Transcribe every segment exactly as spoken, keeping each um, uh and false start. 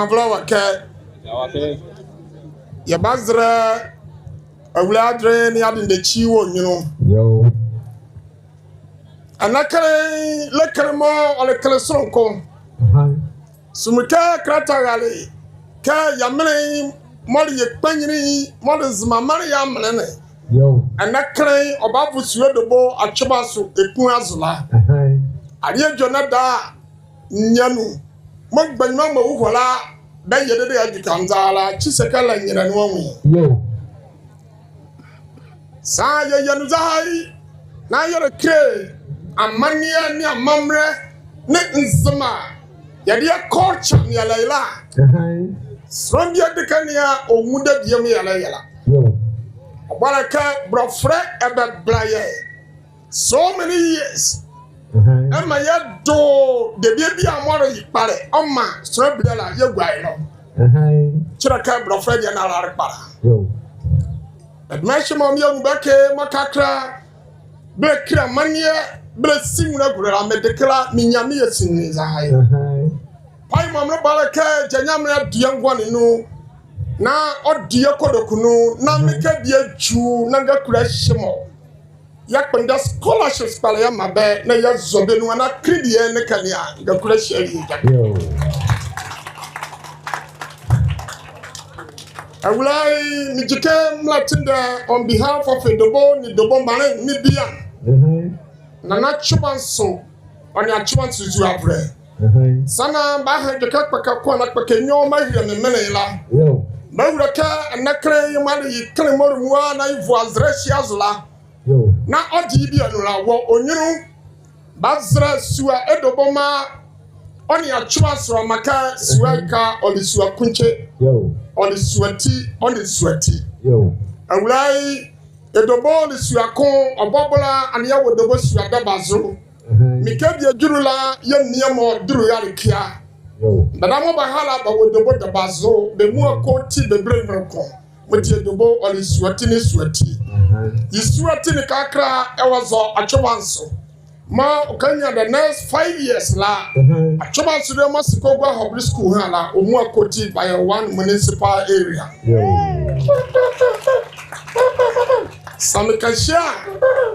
Avɔlɛ wɔ kɛ. Yɛbazɛlɛ Awulae adenle ne adenlekyi wɔ nyunlu. Yoo. Ɛnɛ kenle, le kenle mɔɔ ɔle kenle sononko. Ɛhɛe. Sumikɛ kɛlata rale kɛ yɛ menli mɔɔ le yɛ kpanyinli mɔɔ le Nzema maanle ye menli ne. Yoo. Ɛnɛ kenle ɔbavo sua Edogbo Atwomanso ekun azo la. Ɛhɛe. Aleɛ edwɛkɛ ne daa nrenyia nu mɔɔ mgbanyima mɔɔ wɔ hɔ la bɛyɛ dedee a edwɛkɛ anzɛɛ ala, kyesɛ kɛ ɛlɛnyelɛ nu anwu. Yoo. Saa yɛyɛ nu zɛhae na yɛlɛkile amaneɛ nee amammerɛ nee Nzema yɛdeɛ culture ne yɛlɛyɛ la. Ɛhɛe. Sonla bie ɛde ɛkɛ ne a ɔnwu debie mɔɔ yɛlɛyɛ la. Yoo. Ɔboalekɛ Blɔfolɛ ɛbɛbɛlɛ yɛ so many years. Ɛhɛe. Ɛmaa yɛdo debie biala mɔɔ le ye kpalɛ ɔmaa sonla bie la yɛgua ye nɔ. Ɛhɛe. Kyerɛ kɛ Blɔfolɛ deɛ na ala le kpalɛ. Yoo. Ɛdema ɛhye mɔɔ meanwu bɛ kɛ mɔɔ kakra bɛlɛkile amaneɛ, bɛlɛsi nwolɛ agulo la, mede ɛkɛ la menyia meyɛ sinli zɛhae. Ɛhɛe. Pai mɔɔ melɛbɔ la kɛ Gyɛlɛ Nyamenle adie ngɔne nu na ɔdie Kodoku nu na mekɛ bie adwu na ngakula ɛhye mɔ yɛkpondɛ scholarships kpalɛ yɛmaa bɛ na yɛzɔ bɛ nu a na kenle bie ne ɛkɛ ne a ngakula ɛhye awie gyakɛ. Yoo. Awulae, megyi kɛ melɛtendɛ on behalf of Edogbo nee Edogbo maanle nee bie a. Ɛhɛe. Nana Atwomanso, ɔ nee Atwomanso Zuavolɛ. Ɛhɛe. Saa na mebaha edwɛkɛ kpɛkɛ ko anaa kpɛkɛ nwiɔ meahile me menle la. Yoo. Mehulo kɛ ɛnɛ kenle ye mɔɔ le ye kenle mɔɔ le mua na yevu azɛlɛ ɛhye azo la. Yoo. Na ɔde ye bie anu la wɔ ɔ nyunlu. Bazɛlɛ sua Edogbo maa ɔ nee Atwomanso ɔmaa kɛ sua ɛhye a ɔle sua kunkye. Yoo. Ɔle sua ti, ɔle sua ti. Yoo. Awulae, Edogbo le sua ko, ɔbɔbɔ la anea wɔ Edogbo sua dɛba zo. Ɛhɛe. Mekɛ bie adwulu la yɛɛ mie mɔɔ dulu yɛɛ ɛkɛ a. Yoo. Bɛdabɛ mɔɔ bɛha la bɛwɔ Edogbo dɛba zo, bɛ muala kɔti bɛ belemgbunli ko. Mɔti Edogbo ɔle sua ti nee sua ti. Ɛhɛe. Ye sua ti ne kakra ɛwɔ zɔ Atwomanso. Mɔɔ ɔkanyia the next five years la. Ɛhɛe. Atwomanso deɛ mɔɔ se kɛ ɔgua Hɔbele School ha la, ɔmuala kɔti bɛyɛ one municipal area. Yoo. Saa meka ɛhye a.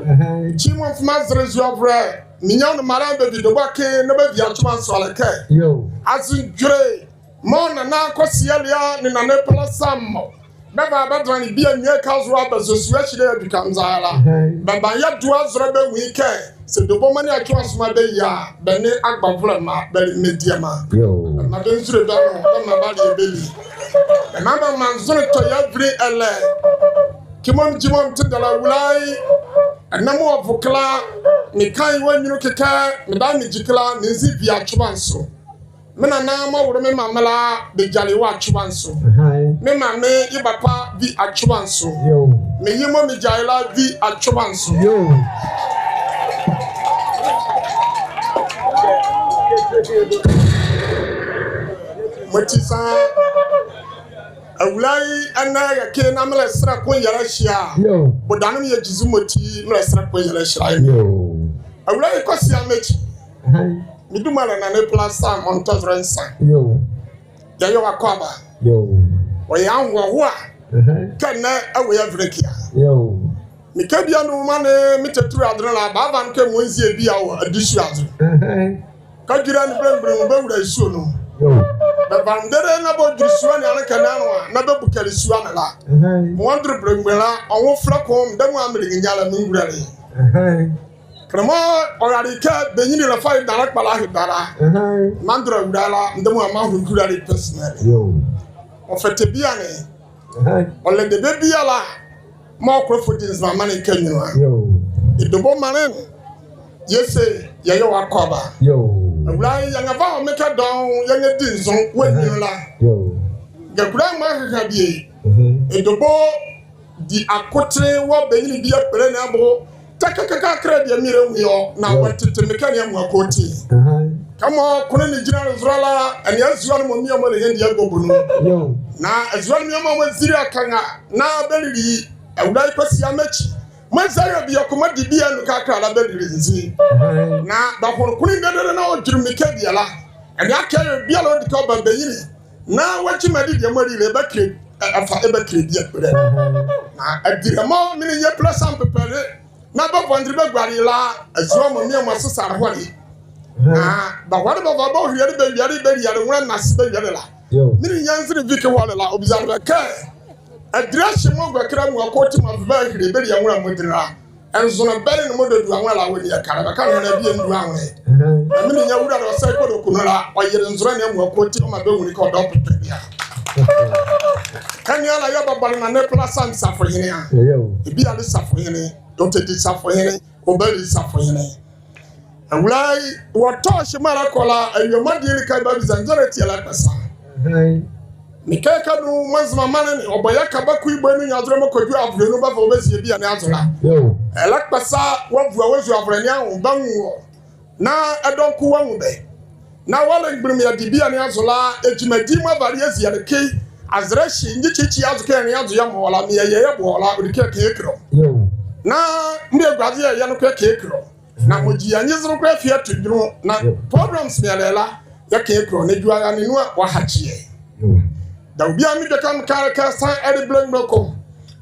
Ɛhɛe. Kyi mɔɔ mefao mazɛlɛ Zuavolɛ, menyia nu mraalɛ bɛvi Edogbo ɛke na bɛvi Atwomanso ɛke. Yoo. Azo ndwolɛ mɔɔ Nana Kwasi Alea nee Nana Apala Sammɔ bɛva bɛdɛnla ne bie a nwie ɛke azo a bɛzɔ sua ɛhye la yɛ edwɛkɛ anzɛɛ ala. Ɛhɛe. Bɛmaa yɛdo azɛlɛ bɛnwu ye kɛ saa Edogbo maa nee Atwomanso maa bɛyia a, bɛ nee agbavolɛma bɛle mediema. Yoo. Bɛmaa bɛnzule bɛ nwo, bɛmaa bɛaleɛ bɛli. Bɛmaa bɛmaa nzonle tɔ yɛ avinli ɛlɛ. Kɛ mɔɔ megyi mɔɔ metendɛ la Awulae, ɛnɛ mɔɔ ɔvo ɛke la, meka ye wɔ nyunlu ɛke kɛ medabɛ megyi ɛke la, menzi vi Atwomanso. Me nana mɔɔ wole me mame la, bɛgyale ye wɔ Atwomanso. Ɛhɛe. Me mame ye papa vi Atwomanso. Yoo. Me ye mɔɔ megyae la vi Atwomanso. Yoo. Mɔti saa Awulae, ɛnɛ yɛke na melɛsɛlɛ koyɛlɛ ɛhye a. Yoo. Bɔdane mɔɔ yɛgyi zo mɔti melɛsɛlɛ koyɛlɛ ɛhye la. Yoo. Awulae Kwasi Amechi. Ɛhɛe. Me duma la Nana Apala Sammɔ ɔntɔ zolɛ nsa. Yoo. Yɛyɛ wɔ akwaaba. Yoo. Ɔyɛ anhoahoa. Ɛhɛe. Kɛ ɛnɛ ɛwɔ yɛ avinli ɛke a. Yoo. Meka bie anu maa nee me tɛtulu adenle la, bɛava me kɛ mɔɔ menzie bie a wɔ adesua zo. Ɛhɛe. Kɛ dwilɛ ne belemgbunli bɛwula ye suo nu. Yoo. Bɛva me dedee na bɛdwule sua ne ano ɛke ne ano a, na bɛbukɛle sua ne la. Ɛhɛe. Mɔɔ mendole belemgbunli la, ɔnwo folɛ ko, me demuala melenginyia la, menguhile ye. Ɛhɛe. Kenle mɔɔ ɔrale ye kɛ bɛnyinli ɛlɛfa ye dala kpalɛ ɛhye dala. Ɛhɛe. Mandole Awulae la, me demuala meanwo menguhile ye personally. Yoo. Ɔfɛtɛ bie ne. Ɛhɛe. Ɔlɛ debie biala mɔɔ ɔkɔlɔfo di Nzema maanle ɛke nyunlu a. Yoo. Edogbo maanle ne, yɛse yɛyɛ wɔ akwaaba. Yoo. Awulae, yɛnrɛva wɔ mekɛ dɔɔnwo, yɛnrɛdi nzo wɔ nyunlu la. Yoo. Ngakula mɔɔ ɛhɛha bie. Ɛhɛe. Edogbo di akotenle wɔ bɛnyinli bie kpole ne abo. Tɛkɛkɛkɛ kɛkala bie mele ɛnwu ye ɔ, na wɔtete mekɛ ne amuala kɔti. Ɛhɛe. Kɛmɔ konle ne gyinla zolɛ la, ɛnea azua ne mɔ mɔɔ mɔɔ le ɛndiago bo nu. Yoo. Na azua ne mɔɔ mɔɔ zile akanga, na bɛlile Awulae Kwasi Amechi. Mɔɔ ɛzɛlɛ bie ko mɔɔ de bie anu kɛkala la bɛlile nzi. Ɛhɛe. Na bɛhonle konle dedee na ɔdwenle mekɛ bie la. Ɛnea kɛ bie la ɔdi kɛ ɔba bɛnyinli. Na wɔkyi mɔɔ ɛde diema ɛlile ɛbakile, ɛ, ɛfa ɛbakile bie ɛkpelɛ. Na ɛdilɛ mɔɔ menli nyɛpila sa mpepɛle. Na bɛvandile bɛguale ye la, azua mɔɔ mie mɔɔ sesale hɔle. Na bɛhɔle bɛva bɛhɔle bɛwiele, bɛliele nwolɛ nase bɛwiele la. Menli nyia nzile Vic hɔle la, ɔbizale bɛ kɛ, ɛdilɛ ɛhye mɔɔ guakila amuala kɔsɔɔti mɔɔ bɛhile bɛlie nwolɛ mɔɔ dinle la, ɛnzonle bɛle ne mɔɔ dua nwolɛ la wɔ ɛnle ɛkale, bɛka nehane bie ɛndua nwolɛ. Na menli nyia wulale ɔ sa ye kodoku nu la, ɔyele nzonle ne amuala kɔsɔɔti ɔmaa bɛnwunle kɛ ɔdɔ pɛpɛ bie a. Ɛnee ala yɛɛ bɛbɔle nane ɛpela sa ne safohene a. Ɛbie a le safohene, ɔtɛdi safohene, ɔbali safohene. Awulae, wɔ tɔhye mɔɔ ɛlɛkɔ la, awie mɔɔ deɛ ɛleka ye babiza nzɔlɛ ati ɛlɛkpɛsa. Mekɛ ɛleka nu mɔɔ Nzema maanle ne ɔbɔ ye ɛleka bako ye bɔ ye nu nyazolɛ mɔɔ kɔdwu avolɛ nu bɛva bɛzie bie ne azo la, ɛlɛkpɛsa wɔavua wɔ zua avolɛ ne anwo bɛanwu wɔ. Na ɛdɔnko wɔanwu bɛ. Na wɔle mgbole mɔɔ yɛde bie ne azo la, gyimadi mɔɔ ɛbale yɛzie ɛleka, azɛlɛhye, ngyikyi kyi azo kɛ yɛnlea azo yɛmɔ wɔ la, mɔɔ yɛyɛ yɛboa wɔ la, ɔdi kɛ yɛka yɛkile ɔ. Na mɔɔ yɛguase yɛyɛ noko yɛka yɛkile ɔ. Na mɔɔ gyi yɛ nyezolɛ kola ɛfi yɛto dwunli na programs mɔɔ yɛlɛyɛ la, yɛka yɛkile ɔ, na edwula yɛ ane nu a, wɔahakye yɛ. Dawɔ biala medwɛkɛ meka a le kɛ saa ɛle belemgbunli ko,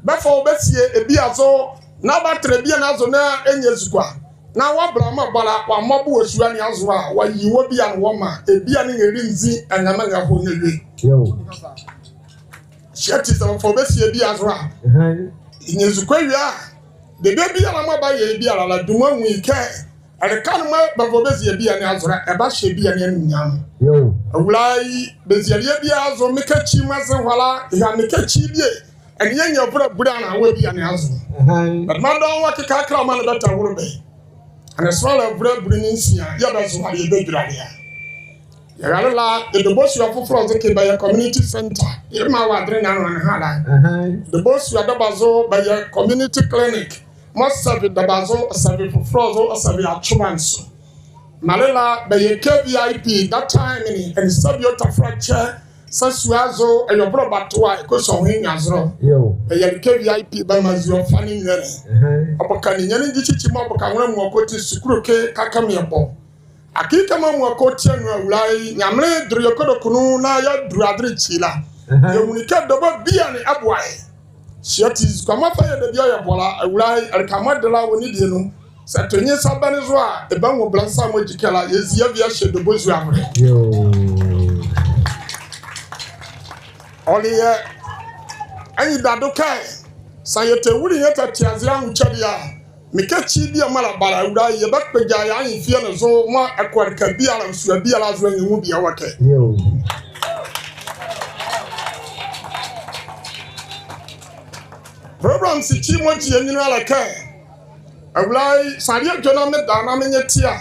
bɛfa wɔ bɛsie ye bie azo, na bɛatɛlɛ bie ne azo na ɛnyɛ ezukoa. Na wɔ bɛlɛma bɔ la, wɔamaa bɔ wɔ sua ne azo a, wɔaye wɔ bie ne wɔmaa ye bie ne, ɛnrɛli nzi, ɛnrɛmaa ɛnrɛhɔ ɛnrɛwie. Hyia ati saa bɛfa wɔ bɛsie ye bie azo a, ɛnyɛ ezukoa ɛwie a, debie biala mɔɔ ɛbayɛ ye biala la, duma nwu ye kɛ, ɛleka ne mɔɔ bɛva bɛzie ye bie ne azo la, ɛbahyɛ ye bie ne anunyam. Awulae, bɛziele ye bie azo, mekakyi mɔɔ ɛze hɔ la, ɛha mekakyi bie, ɛnee yɛnyia ɛvolɛ bule anaa wɔ bie ne azo. Bɛdɔma dɔɔnwo wɔkeka kɛkala maa ne bɛtɛwolo bɛ. Ɛnee sonla ɛvolɛ bule ne nsia, yɛɛ bɛzoale ye bɛdwulale a. Yɛrale la, yɛ dɔbɔ sua fofolɔ zo ɛke bɛyɛ community center. Yɛmaa wɔ adenle ne anloa ne hala. Dɔbɔ sua dɔbɔ azo bɛyɛ community clinic. Mɔɔ sɛve dɔbɔ azo, ɔsɛve fofolɔ zo, ɔsɛve atsoba nso. Mɔle la, bɛyɛ K V I P, that time ne, ɛnee sɛbe ɔtafrakyɛ, sa sua azo, ɛyɛ ɔbɔlɔ batoa, ɛkɔsua ɔhenle nyazolɛ. Bɛyɛle K V I P, bɛmaa zue ɔfa ne nwiɔ ne. Ɔboka ninyɛne ngyikyi kyi mɔɔ boka nwolɛ amuala kɔsɔɔti sukulu ɛke kɛkala mɔɔ yɛbɔ. Akee kɛkala mɔɔ amuala kɔsɔɔti anu awulae, Nyamenle dole yɛ kodoku nu na yɛadulu adenle ekyi la. Yɛnwunle kɛ dɔbɔ biala ne ɛboa yɛ. Hyia ati ezukoa mɔɔ ɛfa yɛ debie a ɔyɛ bɔ la, awulae, ɛleka mɔɔ ɛde la wɔ ne die nu. Saa ɛto nye sa bɛne zo a, ɛbanwu bɛlɛsa mɔɔ gyi ɛkɛ la, yɛzi yɛvi yɛhyɛ dɔbɔ zua avolɛ. Ɔle yɛ anyidado kɛ, saa yɛtɛwule yɛtɛte aze anwo kyɛlɛ a, mekakyi bie mɔɔ ɛlɛba la, awulae, yɛbakpegya yɛ anyefie ne zo mɔɔ ɛkɔ ɛleka biala, sua biala zo a, yɛnwu bie wɔ ɛkɛ. Programs kyi mɔɔ gyi yɛ nyunlu a le kɛ, awulae, saa adeɛ edwɛkɛ na meda na menyɛ te a,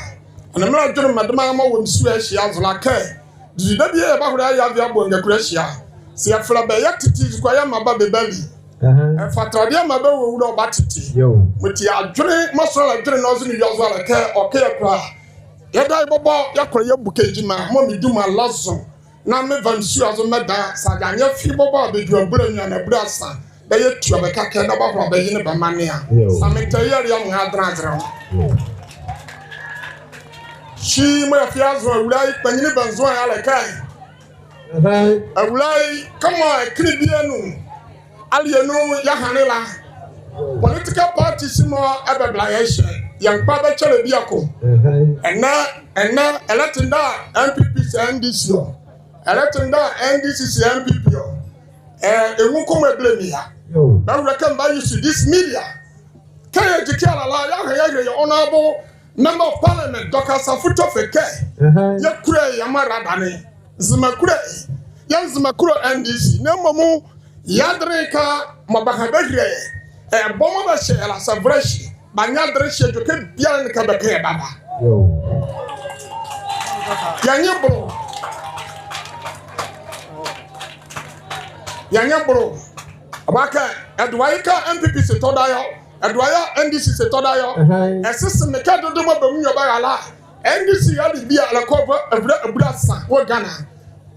ɛnee mɛlɛdwenle medemba mɔɔ wɔ me sua ɛhye azo la kɛ, didi debie yɛbahole yɛava yɛabɔ ngakulo ɛhye a, saa yɛfɛlɛ bɛ yɛtete ezukoa yɛmaa bɛ bali. Ɛfa tɛlɛdeɛ maa bɛ wɔ wula ɔbatete. Mɔti adwenle mɔɔ sonla ɛlɛdwenle na ɔze ne wiezo a le kɛ, ɔka yɛ kola a, yɛdayɛ bɔbɔ yɛkola yɛbuke gyima mɔɔ me duma la zo. Na meva me sua zo mɛda, saa anyɛ ɛhye bɔbɔ a bɛdwu abulɛ nwiane, abulɛ asa, bɛyɛ tua bɛka kɛ na bɛahola bɛyɛ ne bɛmaa ne a. Saa metɛyɛ yɛle yɛ nwo adenle azɛlɛ nwo. Kyi mɔɔ yɛfa yɛazo awulae, kpanyinli bɛnzoa yɛ a le kɛ, awulae, kɛmɔ ɛkenle bie nu, aleɛ nu yɛhanle la, political parties mɔɔ ɛbɛbɛla yɛ ɛhye, yɛnkpa bɛkyɛlɛ bieko. Ɛnɛ, ɛnɛ, ɛlɛtendɛ a N P P se N D C ɔ. Ɛlɛtendɛ a N D C se N P P ɔ. Ɛ, ɛnwu kɔmɔ ɛbɛlɛ mia. Bɛhole kɛ mebaya use this media. Kɛ yɛgyi ɛkɛ ala la, yɛaha yɛahile yɛ Honorable Member of Parliament, Doctor Asafo Tofe kɛ, yɛkula ye yɛmaa radane. Nzema kula ye, yɛɛ Nzema kula N D C. Na mmom, yɛ adenle ɛkɛ mɔɔ bɛha bɛhile ye, ɛ, bɔ mɔɔ bɛhyɛ ye la, saa ɛvolɛ ɛhye, bɛanyɛ adenle ɛhye edwɛkɛ biala ne ɛkɛ bɛka yɛ bɛaba. Yɛ nye bolo. Yɛ nye bolo. Ɔboa kɛ, ɛdoa ye kɛ N P P se tɔ dayɛ ɔ. Ɛdoa ye a N D C se tɔ dayɛ ɔ. Ɛsese me kɛ dodo mɔɔ bɛ amunyɔ bɛra la, N D C yɛle bie a ɛlɛkɔ ɛvolɛ, ɛvolɛ abule asa wɔ Ghana.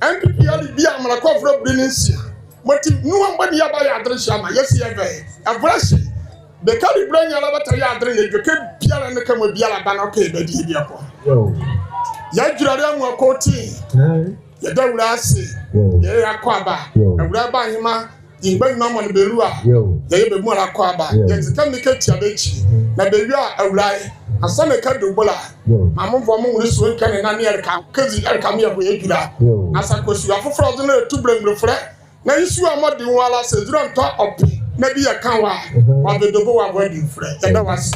N P P yɛle bie a mɔɔ ɛlɛkɔ ɛvolɛ abule ne nsia. Mɔti nu a mɔɔ bɛne yɛbayɛ adenle ɛhye amaa, yɛse yɛva ye. Ɛvolɛ ɛhye, bɛkale bule ne ala bɛtɛyɛ adenle ne edwɛkɛ biala ne ɛkɛ mɔɔ biala ba na ɔka yɛ bɛ adie bieko. Yɛdwula yɛ amuala kɔsɔɔti. Yɛda Awulae ase. Yɛyɛ akwaaba. Awulae Bahima, yɛ mgbanyima mɔ nee bɛlua. Yɛyɛ bɛ muala akwaaba. Yɛnzɛka mekɛ tia bɛ ekyi. Na bɛwie a, Awulae, ansaana ɛkado bo la, maa menvoa menwolo sua ɛkɛ ne nane ɛleka, kɛzi ɛleka mɔɔ yɛbɔ yɛ adwula. Na sa kɔsua fofolɛ ɔdze ne ɛtu bɛlɛ mgbuloflɛ. Na ye sua mɔɔ de nwo ala sɛ edwula ntɔ ɔpe na bie yɛka wɔ a, wɔabɛdo bo wɔavoa adwuflɛ. Yɛda wɔ ase.